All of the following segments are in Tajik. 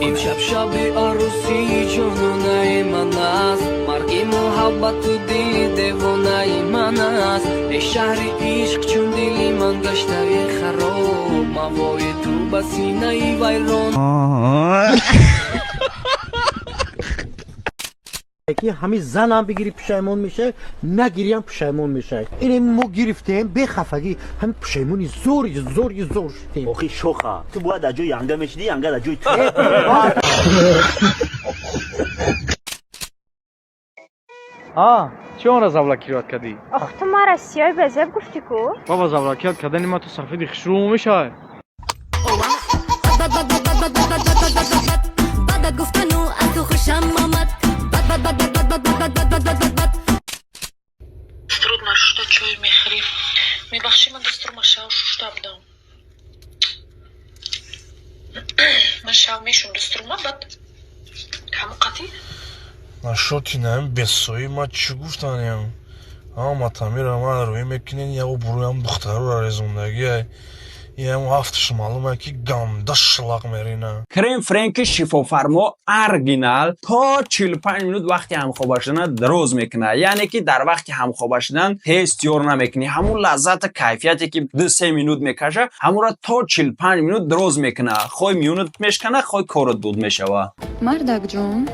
Имшаб шаби арӯсии ҷононаи ман аст, марги муҳаббату дили девонаи ман аст. Э шаҳри ишқ, чун дили ман гаштаи хароб, мавои ту ба синаи вайрон. Ки ҳамин занам бигирӣ, пушаймон мешавӣ, нагириам, пушаймон мешавӣ. Ине мо гирифтем бехафагӣ, ҳамин пушаймони зори зори зор шудем. Охи шоха, ту бояд дар ҷои янга мешидӣ, янга дар ҷои ту. А, чӣ онро завлакиёт кардӣ? Ох, ту мара сиёи безеб гуфтӣ ку. Баба, завлакиёт кардани ма ту сафеди хушрӯ мешавӣ. Бадат гуфтану аз ту хушам омад. Бад бад бад бад бад бад бад бад бад бад бад. Дастур нашушта чой мехӯрӣ. Мебахшӣ, ман дастурма шав шушта будам. Ман шав мешум дастурма, бад ҳамон қатӣ. Нашоти наим бесоӣ ма чӣ гуфтанем? Ама тамира ман рӯӣ мекунен, яго буруям духтарора резондагиай. Ям ҳафташ маълума, ки ганда шлақ мерина. Крем френки шифофармо оригинал то 45 минут вақти ҳамхоба шудан дароз мекунад, яъне ки дар вақти ҳамхоба шудан тез тиёр намекунӣ. Ҳамун лаззата, кайфияте ки 2-3 минут мекаша, ҳамонро то 45 минут дароз мекунад. Хой миёнат мешкана, хой корот буд мешавад. Мардакҷон,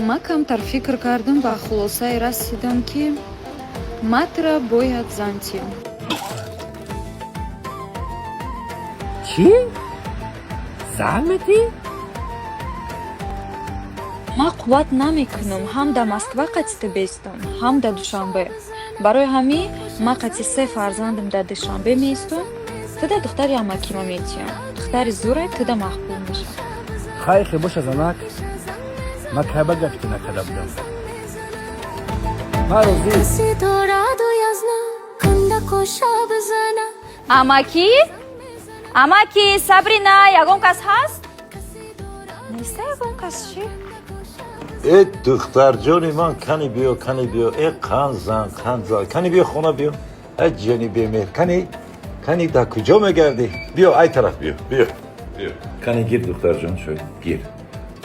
ман камтар фикр кардам, ба хулосае расидам, ки матра бояд зан тиям. Чӣ? Зан метӣ? Ман қувват намекунам ҳам дар Москва қатъи ту бестам, ҳам дар Душанбе. Барои ҳамин ман қатъи се фарзандам дар Душанбе меистам, ту да духтари амакима метиям. Духтари зурай, ту да маҳбул мешавам. Хайхе боша, занак. Ман кай ба гапи ту накарда будам? Ман розӣ. Амакӣ, амаки, Сабрина, ягон кас ҳаст? Неста ягон кас, чӣ? Э, духтарҷони ман, кани биё, кани биё. Э, қан зан, қан зан, кани биё, хона биё. Ай ҷани бемеҳр, кани, кани, дар куҷо мегардӣ? Биё, ай тараф биё, биё, биё, кани, гир, духтарҷон, шой гир.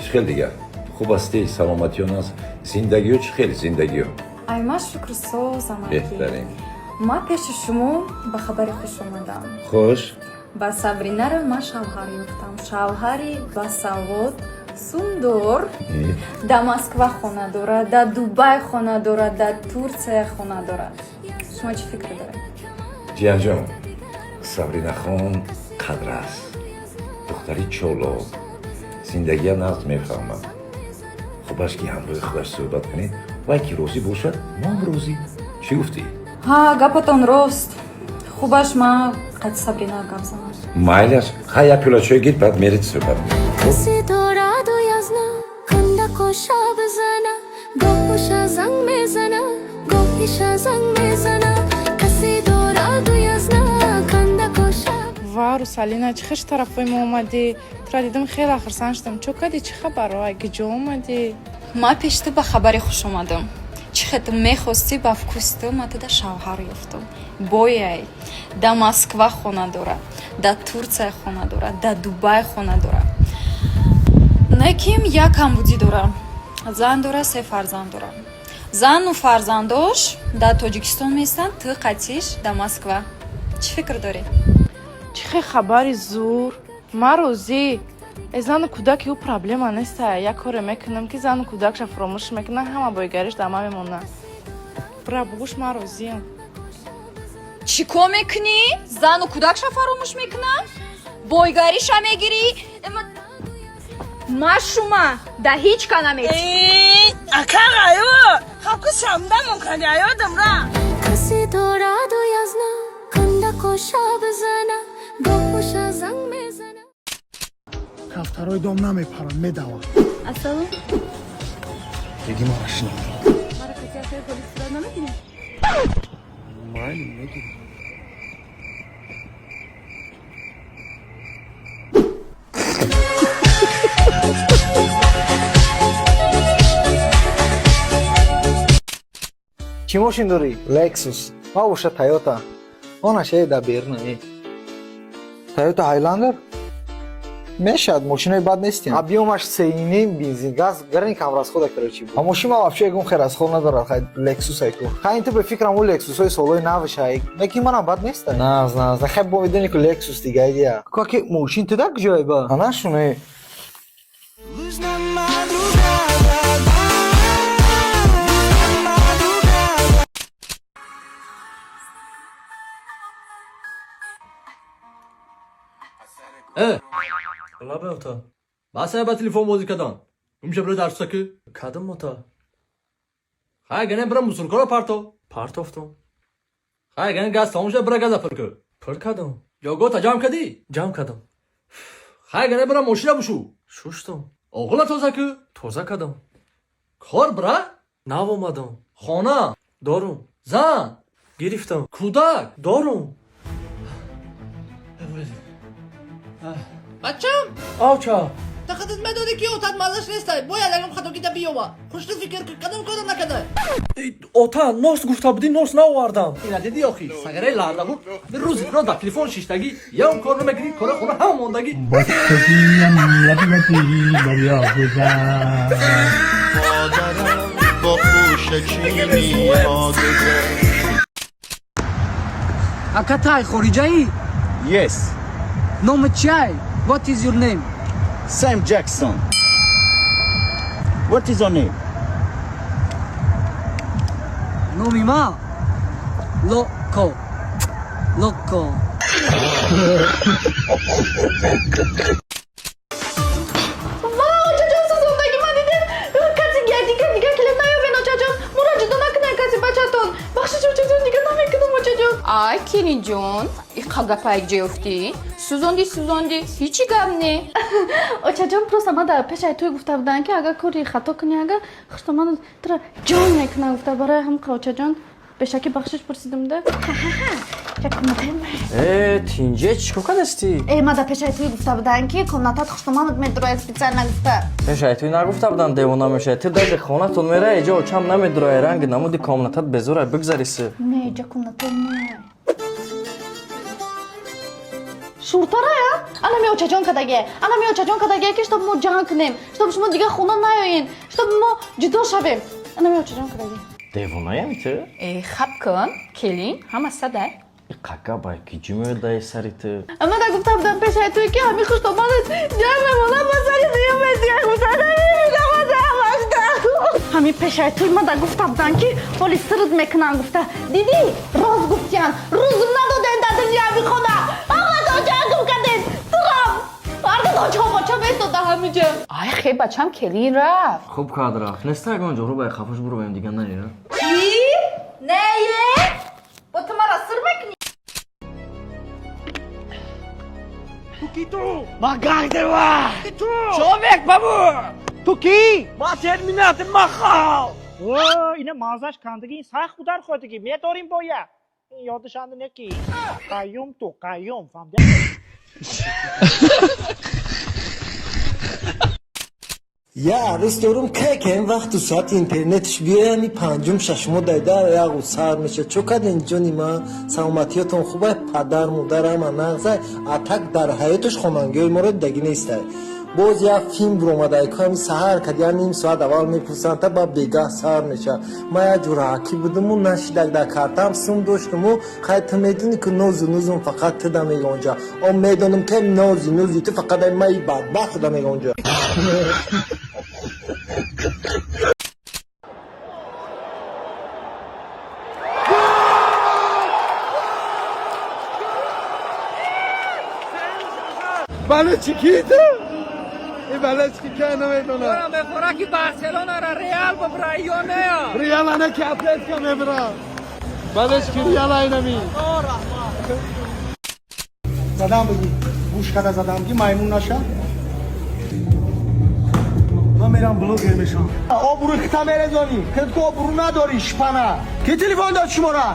Чӣ хел дигар, хуб ҳастӣ? Саломатиён аст? Зиндагиё чӣ хел, зиндагиё? Ай, ма шукр, соз, амакӣ. Беҳтарин. Ман пеши шумо ба хабари хуш омадам. Хуш. Ба Сабринаро ман шавҳар ёфтам, шавҳари басавод, сундор, дар Москва хона дорад, дар Дубай хона дорад, дар Турсия хона дорад. Шумо чӣ фикр доред? Ҷиянҷон, Сабринахон қадр аст, духтари чолок, зиндагия нағз мефаҳмад. Хубаш ки ҳамроҳи худаш суҳбат кунед. Вай ки розӣ бошад, моам розӣ. Чӣ гуфтӣ? Ҳа, гапатон рост. Хубаш ман қати Сабрина гап занам. Майлаш, ха, як пиёла чой гир, баъд меред, суҳбат мекунед. Ва, Русалина, чӣ хеш тарафои мо омадӣ? Тура дидам, хеле хурсанд шудам. Чо кардӣ, чӣ хабаро? Ай куҷо омадӣ? Ман пеши ту ба хабари хуш омадам. Чӣ хел ту мехостӣ, ба вкуси ту ман туда шавҳар ёфтам. Бояй, дар Москва хона дорад, дар Турсия хона дорад, дар Дубай хона дорад. Лекин як камбудӣ дорам: зан дора, се фарзанд дора. Зану фарзандош дар Тоҷикистон меистанд, ту қатиш дар Москва. Чӣ фикр дорӣ? Чӣ хел хабари зур! Ман розӣ. Э, зану кӯдаки ӯ проблема неста. Як коре мекунам, ки зану кӯдакша фуромӯш мекунад, ҳама бойгариш дар ман мемонад. Бира, бугӯш, ман розиам. Чӣ кор мекунӣ? Зану кӯдакша фаромӯш мекунам, бойгариша мегирӣ? Ма шума да ҳеҷ ка наметӣ. Акараю ҳаку шамдамон кади аёдамра. Кафтарои дом намепаранд, медаванд. Ассалом. Беги, мара шино. Мара кати акаи Холид сурат намегирем? Майли, мегирем. Чӣ мошин дорӣ? Лексус. Ма боша Тойота. Онаш е да берна е. Тойота Хайландер? Мешавад, мошинои бад нестем. Объёмаш 3,5, бензин, газ, гарани кам расхода, короче. А мошин ма вообще ягон хел расход надорад, хай Лексус айку. Хай, ин ту ба фикрам, ӯ Лексусҳои солҳои навш ай. Лекин манам бад неста. Наз, наз, хай, бо медони ку Лексус дига идия. Ку ки мошин ту дар куҷое ба? Анашуне. Э, лабе ота. Басай ба телефон бозӣ кадан. Умша бира дарса ки. Кадом, ота? Хай, гане бира мусоркаро парто. Партофтум. Хай, гане газ тамом шуда, бира газа пур ку. Пур кардам. Ҷойгоҳта ҷамъ кардӣ? Ҷамъ кардам. Хай, гане бира мошина бушу. Шуштум. Оғила тоза ку. Тоза кардам. Кор бира? Нав омадам. Хона. Дорум. Зан. Гирифтам. Кӯдак. Дорум. Бачам. Авча. Та худат медонӣ, ки отат мазаш нестай, бояд ягон хатогида биёва. Хушну фикр ки, кадом коро накардай? Ота, нос гуфта будӣ, нос наовардам. Ина дидӣ охи, сагараи лардабур рӯзи роз дар телефон шиштагӣ, ягон кор намекунӣ, кори хона ҳама мондагӣ. مادرم با خوشچینی ها گذشت. Ака, тай хориҷаӣ? Yes. Номи чиай? What is your name? Sam Jackson. What is your name? Номи ма Локо. Локо. Ва, очаҷон, сӯзондагӣ ман дидем, каси дига дига келед, наёбен, очаҷон, моро ҷудо накунед, каси бачатон. Бахшиш, очаҷон, дига намекунам, очаҷон. Ай, келинҷон, иқа гапа якҷо ёфтӣ? Сӯзонди, сӯзонди, ҳечи гап не. Очаҷон, просто ма дар пешаи туй гуфта буданд, ки агар кори хато кунӣ, агар хуштоману тура ҷон мекунам гуфта. Барои ҳам очаҷон, бешакӣ бахшиш пурсидим да. Э, тинҷе, чӣ кор кардастӣ? Э, ма дар пешаи туй гуфта буданд, ки комнатат хуштоманат медурояд, специально гуфта. Пешаи туй нагуфта буданд, девона мешавад. Ту даже хонатон мера, эҷо очам намедурояд, ранги намуди комнатат безурай, бигзариси. Не, иҷа комнатаи не. Шуртарая? Ана ми очаҷон кадаге. Ана ми очаҷон кадаге, ки чтоб мо ҷанг кунем, чтоб шумо дигар хона наёен, чтоб мо ҷудо шавем. Ана ми очаҷон кадаге. Девонаям ту? Э, хаб кун, келин, ҳама садай. Иқа гапай ки ҷи меояд сари ту? Ама да гуфта будам пешаи туй, ки ҳами хуштоманат ҷамъ мемонам, ба сари дуюм медиҳам. Ҳами пешаи туй ма да гуфта будам, ки ҳоли сирд мекунам гуфта. Дидӣ, рост гуфтиян, рӯзм надоден дар дунёи хона. Ҳаматон ҷангм карден. Турам. Ҳарду оча бестода ҳамиҷа. Ай, хе, бачам, келин рафт. Хуб кард, рафт. Неста ягон ҷо рӯбай хафаш буровем, дига наера. Чӣ? Нее? Бо ту мара сир мекунӣ? Ту ки ту? Ман гангдева! Човек бабу! Ту кӣ? Ман терминатор махал! О, ина мазаш кандагӣ, сах удар ходагӣ, медорим боя. Ин ёдашанда неки. Қаюм ту, қаюм, фаҳмидӣ? Я арӯс дорум, кай ки ин вақту соати интернетш биёями, панҷум шашумо дайда яғу сар меша. Чо карден, ҷони ман, саломатиётон хубай, падар модар ҳама нағзай? А так дар ҳаёташ хонангиҳои моро дидагӣ нестай. Боз як филм буромадай ку, ҳами саҳар кад я ним соат аввал мепурсанд, та ба бегаҳ сар меша. Ман як ҷуръакӣ будуму нашидак, дар картам сум доштуму. Хай, ту медонӣ ку, нозу нузум фақат ту да мегонҷа. О, медонам, ки нози нузи ту фақат ай маи бадбахт да мегонҷа. Бале, чӣ ки ту? Ин бале чӣ ки намедонам. Мехора ки Барселонара Реал бибра ё не? Реал ана ки Атлетико мебра. Бале, чӣ ки Реал айнами. Задам бигӣ, гӯш када задам, ки маймун наша. Ман мерам блогер мешам. Обрӯи хита мерезонӣ. Худко обрӯ надорӣ, шпана. Ки телефон дод шумора?